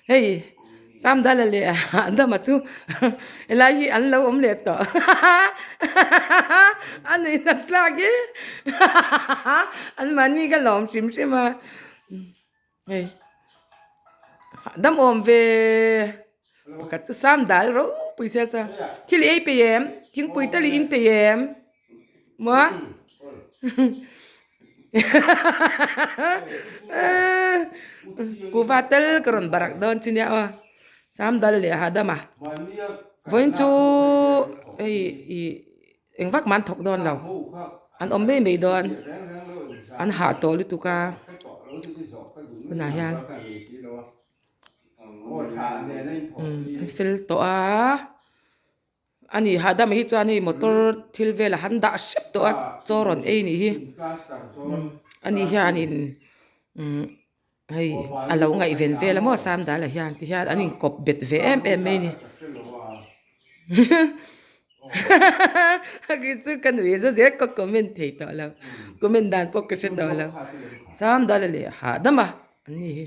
Hei Samdala leh Adama chu helai hi an lo awm leh tawh a nuih hlat tlak hi an mahni ka lawm hrim hrim a hei dam awm ve pakhat chu Samdal ropui sia chuan thil i ei peih em thingpui tal i in peih em maw. Kuhva tel ka rawn barak dawn chi nia aw Samdal leh hahdam a vawiin chu hei ih eng vak mah an thawk dawn lo an awm mai mai dawn an hah tawh lutuk a hunah hian an fel tawh a. A ni hahdam hi chuan hei motor thil vel a han dah hrep tawh a chaw rawn ei nih hi a ni hianin umm hei a lo ngaihven vel a maw Samdala hian ti hian an inkawp bet ve em em mai a ni kei chu ka nuih za zel ka comment thei tawh lo comment dan pawh ka hre tawh lo Samdala leh hahdam a an ni hi.